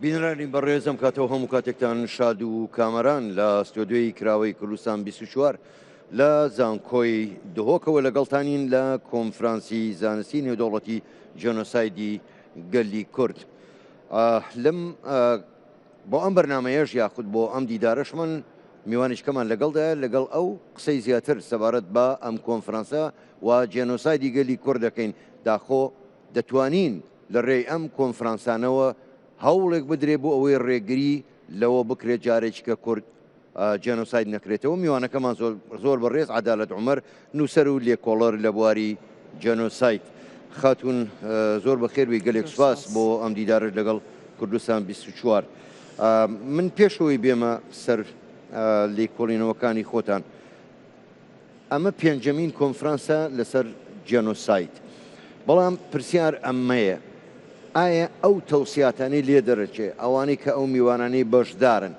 بینەرانی بەڕێز ئەم کاتەو هەموو کاتێکتان شاد و کامەران لە ستۆدیۆی کراوەی کوردستان 24 لە زانکۆی دهۆکەوە لەگەڵتانین لە کۆنفرانسی زانستی نێودەوڵەتی جێنۆسایدی گەلی کورد لەم بۆ ئەم بەرنامەیەش یاخود بۆ ئەم دیدارەشمان میوانیشکەمان لەگەڵدایە لەگەڵ ئەو قسەی زیاتر سەبارەت بە ئەم کۆنفرانسە و جێنۆسایدی گەلی کورد دەکەین داخۆ دەتوانین لە رێی ئەم کۆنفرانسانەوە هەوڵێک بدرێ بۆ ئەوەی رێگری لەوە بکرێت جارێکیکە کورد جێنۆساید نەکرێتەوە. میوانەکەمان زۆر زۆر بەڕێز عەدالەت عومەر نووسەر و لێکۆڵەر لە بواری جێنۆساید. خاتوون زۆر بەخێر بێی گەلێک سوپاس بۆ ئەم دیدارەش لەگەڵ کوردستان 24. من پێش ئەوەی بێمە سەر لێکۆڵینەوەکانی خۆتان ئەمە پێنجەمین کۆنفرانسە لەسەر جێنۆساید، بەڵام پرسیار ئەمەیە، ئایا ئەو تەوسیاتانەی لێ دەرەچێ، ئەوانەی کە ئەو میوانانەی بەشدارن،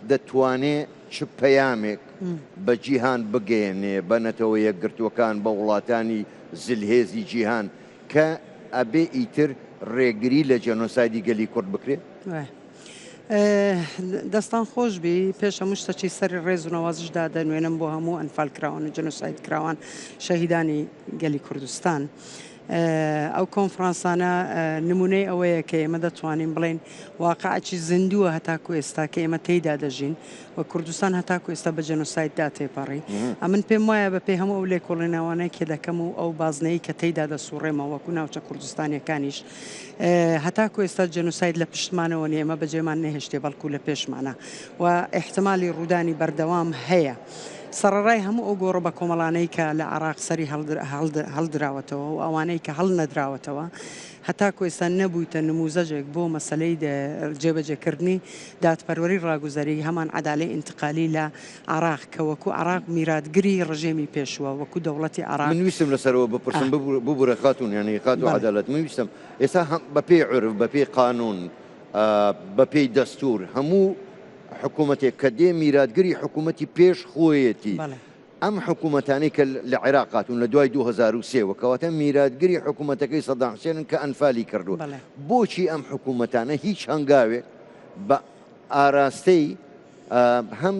دەتوانێ چ پەیامێک بە جیهان بگەیەنێ، بە نەتەوە یەکگرتووەکان، بە وڵاتانی زلهێزی جیهان کە ئەبێ ئیتر ڕێگری لە جێنۆسایدی گەلی کورد بکرێ؟ دەستان خۆش بی پێش هەموو شتەکی سەری ڕێز و نەوازش دادەنوێنم بۆ هەموو ئەنفال کراوان و جنۆساید کراوان شەهیدانی گەلی کوردستان. ئەو کۆنفرانسانە نمونەی ئەوەیە کە ئێمە دەتوانین بڵێین واقعەکی زیندووە هەتاکو ئێستا کە ئێمە تێیدا دەژین و کوردستان هەتاکو ئێستا بە جێنۆسایددا تێپەڕی. ئەمن پێم وایە بە پێی هەموو ئەو لێکۆڵینەوانەی کە دەکەم و ئەو بازنەی کە تێیدا دەسوڕێمەوە وەکو ناوچە کوردستانیەکانیش هەتاکو ئێستا جێنۆساید لە پشتمانەوە نیە، ئێمە بەجێمان نەهێشتیە بەڵکو لە پێشمانە و ئیحتمالی ڕوودانی بەردەوام هەیە. سەڕەڕای هەموو ئەو گۆڕە بەکۆمەڵانەی کە لە عێراق سەری هەڵدراوەتەوە و ئەوانەی کە هەڵنەدراوەتەوە هەتاکو ئێستا نەبوویتە نموزەجێک بۆ مەسەلەی جێبەجێکردنی دادپەروەری ڕاگوزەری هەمان عەدالەی ئینتقالی لە عێراق کە وەکو عێراق میراتگری ڕژێمی پێشووە وەکو دەوڵەتی عێراق. من ویستم لەسەرەوە بپرسم ببورە خاتوون یانی خاتوو عەدالەت من ویستم ئێستا بەپێی عورف بەپێی قانوون بەپێی دەستوور هەموو حکوومەتێک کە دێ میراتگری حکوومەتی پێش خۆیەتی ئەم حکوومەتانەی کە لە عێراق هاتوون لە دوای 2003 وە کەواتە میراتگری حکوومەتەکەی سەدام حسێنن کە ئەنفالی کردووە بۆچی ئەم حکوومەتانە هیچ هەنگاوێک بە ئاراستەی هەم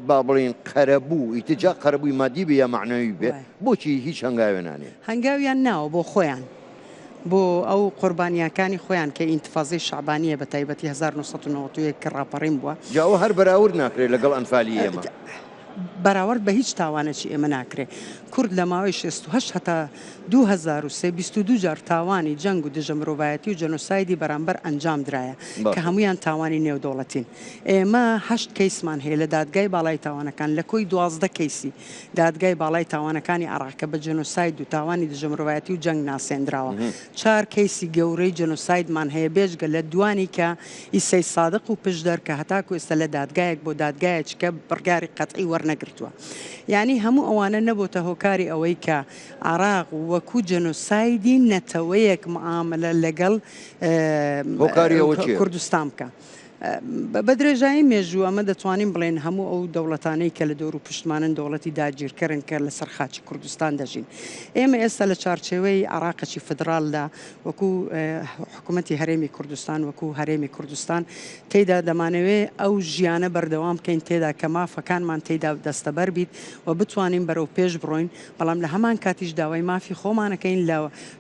با بڵێین قەرەبوو ئیتر جا قەرەبووی مادی بێ یا مەعنەوی بێ بۆچی هیچ هەنگاوێ نانێن؟ هەنگاویان ناوە بۆ خۆیان بۆ ئەو قوربانیاکانی خۆیان کە ئینتفازەی شەعبانیە بە تایبەتی 1991 کە ڕاپەڕین بووە. جا ئەوە هەر بەراورد ناکرێ لەگەڵ ئەنفالی ئێمە. بەراوەرد بە هیچ تاوانێکی ئێمە ناکرێ. کورد لە ماوەی 68 هەتا 2003 22 جار تاوانی جەنگ و دژە مرۆڤایەتی و جەنۆسایدی بەرامبەر ئەنجام درایە کە هەموویان تاوانی نێودەوڵەتین. ئێمە هەشت کەیسمان هەیە لە دادگای باڵای تاوانەکان لە کۆی 12 کەیسی دادگای باڵای تاوانەکانی عێراق کە بە جێنۆساید و تاوانی دژە مرۆڤایەتی و جەنگ ناسێندراوە. چار کەیسی گەورەی جێنۆسایدمان هەیە بێجگە لە دوانی کە ی سەید سادق و پشدەر کە هەتاکو ئێستا لە دادگایەک بۆ دادگایەکی کە بڕیاری قەتعی وەرنەگرتووە. یانی هەموو ئەوانە نەبۆتە هۆکاری ئەوەی کە عێراق وەکو جێنۆسایدی نەتەوەیەک معامەلە لەگەڵ هۆکاری ئەوە چیە؟ کوردستان بکا. بە درێژایی مێژوو ئەمە دەتوانین بڵێین هەموو ئەو دەوڵەتانەی کە لە دەور و پشتمانن دەوڵەتی داگیرکەرن کە لەسەر خاکی کوردستان دەژین. ئێمە ئێستا لە چوارچێوەی عێراقێکی فیدراڵدا وەکو حکومەتی هەرێمی کوردستان وەکو هەرێمی کوردستان تێیدا دەمانەوێ ئەو ژیانە بەردەوام بکەین تێدا کە مافەکانمان تێیدا دەستەبەر بیت و بتوانین بەرەو پێش بڕۆین بەڵام لە هەمان کاتیش داوای مافی خۆمانەکەین لە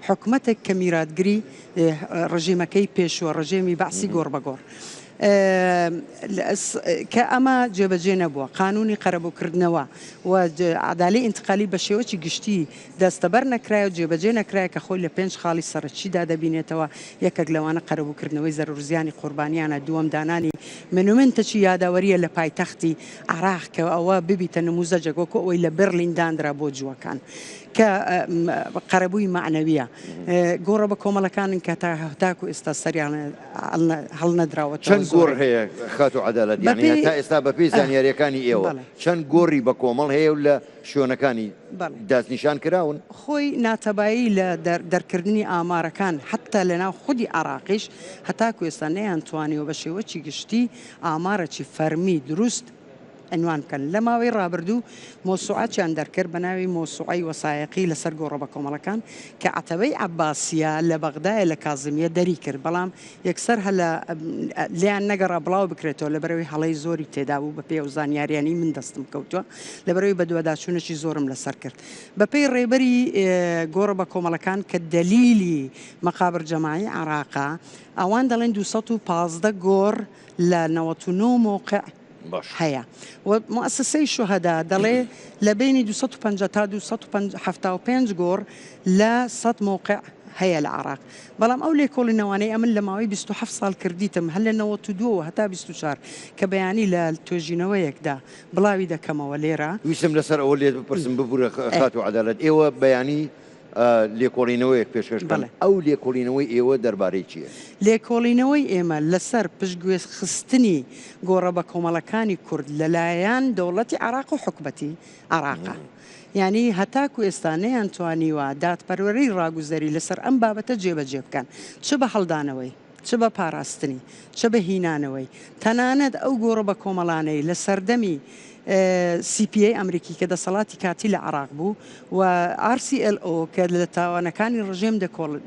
حکومەتێک کە میراتگری ڕژێمەکەی پێشووە، ڕژێمی بەعسی گۆڕ بە گۆڕ. کە ئەمە جێبەجێ نەبووە، قانوونی قەرەبووکردنەوە و عەدالەی ئینتقالی بە شێوەکی گشتی دەستەبەر نەکرایە و جێبەجێ نەکرایە کە خۆی لە پێنج خاڵی سەرەکیدا دەبینێتەوە، یەکێک لەوانە قەرەبووکردنەوەی زەرەروزیانی قوربانیانە، دووەم دانانی مونومێنتەکی یادەوەرییە لە پایتەختی عێراق کە ئەوە ببیتە نموزەجێک وەکو ئەوەی لە بەرلین دانرا بۆ جووەکان کە قەرەبووی مەعنەوییە. گۆڕە بە کۆمەڵەکانن کە تا تاکو ئێستا سەریان هەڵنەدراوەتەوە. چەند گۆڕ هەیە خاتوو عەدالەت یانی هەتا ئێستا بە پێی زانیاریەکانی ئێوە چەند گۆڕی بە کۆمەڵ هەیە و لە شوێنەکانی دەستنیشان کراون؟ خۆی ناتەبایی لە دەرکردنی ئامارەکان حەتتا لە ناو خودی عێراقیش هەتاکو ئێستا نەیانتوانیوە بە شێوەکی گشتی ئامارەکی فەرمی دروست. عینوان بکەن. لە ماوەی ڕابردوو مۆسوعەچیان دەرکرد بە ناوی مۆسوعەی وەسایقی لەسەر گۆڕە بەکۆمەڵەکان کە عەتەبەی عەباسیە لە بەغدایە لە کازمیە دەری کرد بەڵام یەکسەر هە لە لێیان نەگەڕا بڵاو بکرێتەوە لەبەرئەوەی هەڵەی زۆری تێدا بوو بەپێی ئەو زانیاریانەی من دەستم کەوتووە لەبەرئەوەی بەدواداچوونێکی زۆرم لەسەر کرد بەپێی ڕێبەری گۆڕە بەکۆمەڵەکان کە دەلیلی مەقابر جەماعی عێراقە ئەوان دەڵێن 215 گۆڕ لە 99 مۆقع هەیە و موئەسەسەی شوهەدا دەڵێ لە بەینی 250 تا 275 گۆڕ لە 100 مۆقع هەیە لە عێراق بەڵام ئەو لێکۆڵینەوانەی ئەمن لە ماوەی 27 ساڵ کردیتم هەر لە 92 هەتا 24 کە بەیانی لە توێژینەوەیەکدا بڵاوی دەکەمەوە لێرە. ویستم لەسەر ئەوە لێت بپرسم ببورە خاتوو عەدالەت ئێوە بەیانی لێکۆڵینەوەیەک پێشکەش بکەن، ئەو لێکۆڵینەوەی ئێوە دەربارەی چییە؟ لێکۆڵینەوەی ئێمە لەسەر پشتگوێخستنی گۆڕە بەکۆمەڵەکانی کورد لەلایەن دەوڵەتی عێراق و حکومەتی عێراقە. یانی هەتاکو ئێستا نەیانتوانیوە دادپەروەری ڕاگوزەری لەسەر ئەم بابەتە جێبەجێ بکەن، چ بە هەڵدانەوەی. چ بە پاراستنی، چ بە هینانەوەی، تەنانەت ئەو گۆڕە بەکۆمەڵانەی لە سەردەمی CPA ئەمریکی کە دەسەڵاتی کاتی لە عێراق بوو و RCLO کە لە تاوانەکانی ڕژێم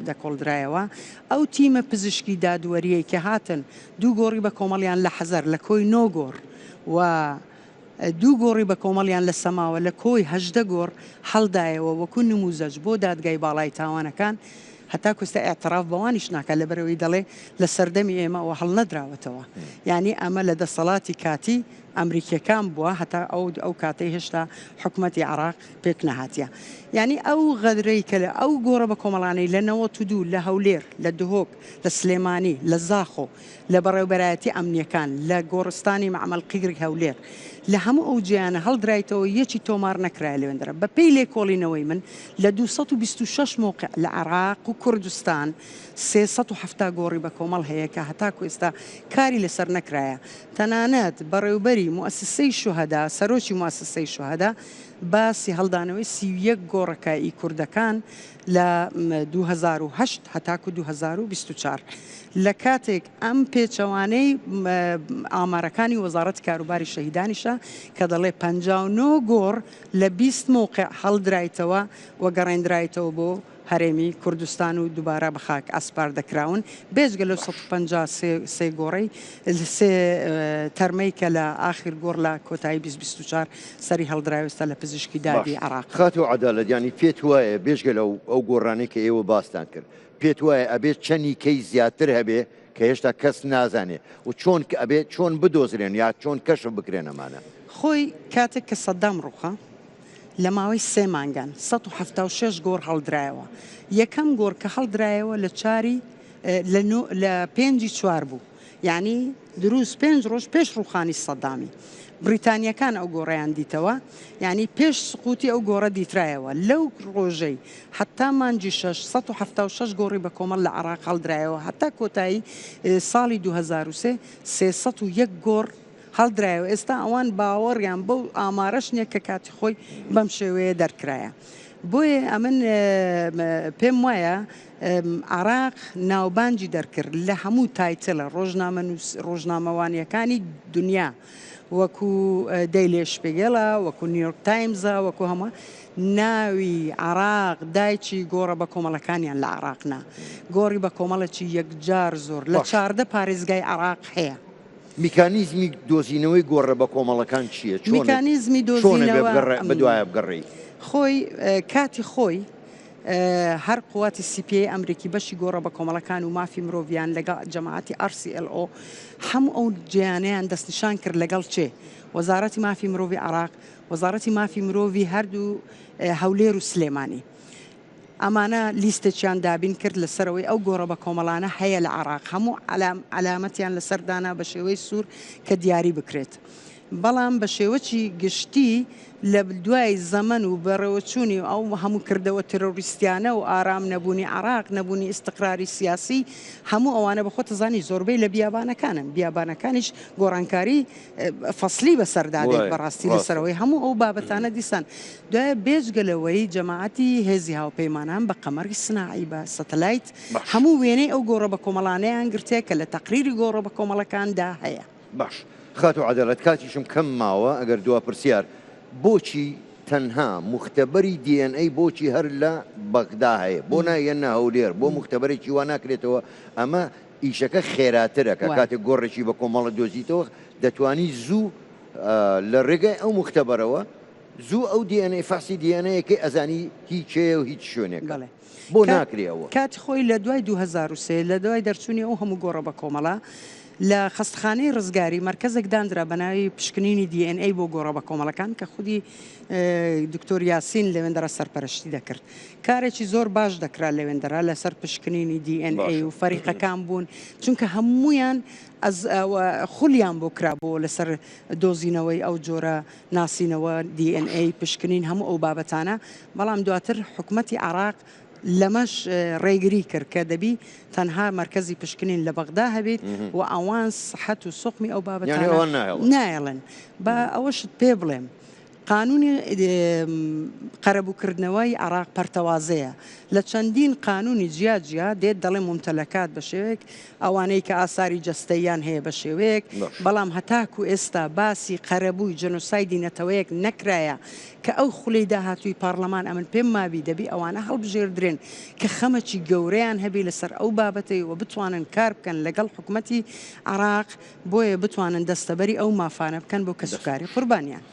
دەکۆڵدرایەوە، ئەو تیمە پزیشکی دادوەرییەی کە هاتن دوو گۆڕی بەکۆمەڵیان لە حەزەر لە کۆی نۆ گۆڕ و دوو گۆڕی بەکۆمەڵیان لە سەماوە لە کۆی 18 گۆڕ هەڵدایەوە وەکو نموزەج بۆ دادگای باڵای تاوانەکان، هەتاکو ئێستا ئیعتراف بەوانیش ناکات لەبەرئەوەی دەڵێ لە سەردەمی ئێمە ئەوە هەڵنەدراوەتەوە یانی ئەمە لە دەسەڵاتی کاتی ئەمریکیەکان بووە هەتا ئەو ئەو کاتەی هێشتا حکومەتی عێراق پێک نەهاتیە یانی ئەو غەدرەی کە لە ئەو گۆڕە بە کۆمەڵانەی لە 92 لە هەولێر لە دهۆک لە سلێمانی لە زاخۆ لە بەڕێوبەرایەتی ئەمنیەکان، لە گۆڕستانی مەعمەل قیگری هەولێر، لە هەموو ئەو جێیانە هەڵدرایتەوە یەکی تۆمار نەکرایە لەوێندەرە. بە پێی لێکۆڵینەوەی من لە 226 مەوقع لە عێراق و کوردستان 370 گۆڕی بە کۆمەڵ هەیە کە هەتاکو ئێستا کاری لەسەر نەکرایە. تەنانەت بەڕێوبەری موئەسسەی شوهەدا، سەرۆکی موئەسسەی شوهەدا باسی هەڵدانەوەی 31 گۆڕەکە ی کوردەکان لە 2008 هەتاکو 2024 لە کاتێک ئەم پێچەوانەی ئامارەکانی وەزاڕەتی کاروباری شەهیدانیشە کە دەڵێ 59 گۆڕ لە 20 مەوقع هەڵدرایتەوە و گەڕێندرایتەوە بۆ هەرێمی کوردستان و دووبارە بە خاک ئەسپاردەکراون بێجگە لەو 153 گۆڕەی سێ تەرمەی کە لە ئاخیر گۆڕ لە کۆتایی 2024 سەری هەڵدرایەوە ئێستا لە پزیشکی دادی باش عێراق. خاتوو عەدالەت یانی پێت وایە بێجگە لەو ئەو گۆڕانەی کە ئێوە باستان کرد پێت وایە ئەبێ چەنی کەی زیاتر هەبێ کە هێشتا کەس نازانێ و چۆن ئەبێ چۆن بدۆزرێن یا چۆن کەشف بکرێن ئەمانە؟ خۆی کاتێک کە سەدام ڕووخا لە ماوەی سێ مانگان 176 گۆڕ هەڵدرایەوە یەکەم گۆڕ کە هەڵدرایەوە لە چاری لە نۆ لە پێنجی چوار بوو یانی دروست پێنج ڕۆژ پێش ڕووخانی سەدامی بریتانیەکان ئەو گۆڕەیان دیتەوە یانی پێش سقوتی ئەو گۆڕە دیترایەوە لەو ڕۆژەی هەتا مانگی شەش 176 گۆڕی بە کۆمەڵ لە عێراق هەڵدرایەوە هەتا کۆتایی ساڵی 2003 301 گۆڕ هەڵدرایەوە ئێستا ئەوان باوەڕیان بەو ئامارەش نییە کە کاتی خۆی بەم شێوەیە دەرکرایە بۆیە ئەمن پێم وایە عێراق ناوبانگی دەرکرد لە هەموو title ە ڕۆژنامەوانیەکانی دنیا وەکو دەیلێ شپێگێڵە وەکو نیویۆرک تایمزە وەکو هەموو ناوی عێراق دایکی گۆڕە بە کۆمەڵەکانیان لە عێراق نا گۆڕی بە کۆمەڵێکی یەکجار زۆر لە 14 پارێزگای عێراق هەیە. میکانیزمی دۆزینەوەی گۆڕە بە کۆمەڵەکان چییە؟ چۆن میکانیزمی دۆزینەوە بەدوایە بگەڕێی؟ خۆی کاتی خۆی هەر قواتی CPA ئەمریکی بەشی گۆڕە بە کۆمەڵەکان و مافی مرۆڤیان لەگەڵ جەماعەتی RCLO هەموو ئەو جێیانەیان دەستنیشان کرد لەگەڵ چێ وەزارەتی مافی مرۆڤی عێراق وەزارەتی مافی مرۆڤی هەردوو هەولێر و سلێمانی ئەمانە لیستێکیان دابین کرد لەسەرەوەی ئەو گۆڕە بە کۆمەڵانە هەیە لە عێراق هەموو عەلامەتیان لەسەر دانا بە شێوەی سوور کە دیاری بکرێت بەڵام بە شێوەکی گشتی لە دوای زەمەن و بەڕێوەچوونی ئەو هەموو کردەوە ترۆریستیانە و ئارام نەبوونی عێراق، نەبوونی ئیستقراری سیاسی، هەموو ئەوانە بە خۆت ئەزانی زۆربەی لە بیابانەکانن، بیابانەکانیش گۆڕانکاری فەسلی بەسەردا دێت بەڕاستی لەسەرەوەی هەموو ئەو بابەتانە دیسان دوایە بێجگە لەوەی جەماعەتی هێزی هاوپەیمانان بە قەمەری سناعی بە سەتەلایت هەموو وێنەی ئەو گۆڕە بەکۆمەڵانەیان گرتیە کە لە تەقریری گۆڕە بەکۆمەڵەکاندا هەیە. باش. خاتوو عەدالەت کاتیشم کەم ماوە ئەگەر دوا پرسیار بۆچی تەنها موختەبەری DNA بۆچی هەر لە بەغدا هەیە بۆ نایەنە هەولێر بۆ موختەبەرێکی وا ناکرێتەوە ئەمە ئیشەکە خێراترە کە کاتێک گۆڕێکی بە کۆمەڵە دۆزیتەوە دەتوانی زوو لە ڕێگای ئەو موختەبەرەوە زوو ئەو DNA فەحسی DNA کەی ئەزانی هی کێیە و هیچ شوێنێکە. بەڵێ. بۆ ناکرێ ئەوە؟ کاتی خۆی لە دوای 2003 لە دوای دەرچوونی ئەو هەموو گۆڕە بە کۆمەڵە لە خەستخانەی ڕزگاری مەرکەزێک دانرا بە ناوی پشکنینی DNA بۆ گۆڕە بە کۆمەڵەکان کە خودی دکتۆر یاسین لەوێندەرە سەرپەرشتی دەکرد. کارێکی زۆر باش دەکرا لەوێندەرە لەسەر پشکنینی DNA و فەریقەکان بوون چونکە هەموویان ئەز خولیان بۆ کرابوو لەسەر دۆزینەوەی ئەو جۆرە ناسینەوە، DNA، پشکنین هەموو ئەو بابەتانە، بەڵام دواتر حکومەتی عێراق لەمەش ڕێگری کرد کە دەبی تەنها مەرکەزی پشکنین لە بەغدا هەبیت و ئەوان سحەت و سوقمی ئەو بابەتانە نایەڵن. با ئەوەشت پێ بڵێم قانونی قەرەبووکردنەوەی عێراق پەرتەوازەیە لە چەندین قانونی جیا جیا دێت دەڵێ مومتەلەکات بە شێوەیەک ئەوانەی کە ئاساری جەستەییان هەیە بە شێوەیەک، بەڵام هەتاکو ئێستا باسی قەرەبووی جەنۆسایدی نەتەوەیەک نەکرایە کە ئەو خولەی داهاتووی پارلەمان ئەمن پێم مابی دەبی ئەوانە هەڵبژێردرێن کە خەمەکی گەورەیان هەبی لەسەر ئەو بابەتەی و بتوانن کار بکەن لەگەڵ حکومەتی عێراق بۆیە بتوانن دەستەبەری ئەو مافانە بکەن بۆ کەسوکاری قوربانیان.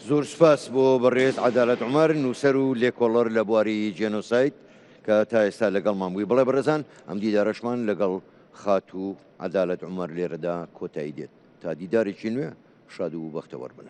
زۆر سوپاس بۆ بەڕێز عەدالەت عومەر، نووسەر و لێکۆڵەر لە بواری جێنۆساید. کە تا ئێستا لەگەڵمان بووی. بەڵێ بەڕێزان ئەم دیدارەشمان لەگەڵ خاتوو عەدالەت عومەر لێرەدا کۆتایی دێت. تا دیدارێکی نوێ شاد و بەختەوەر بن.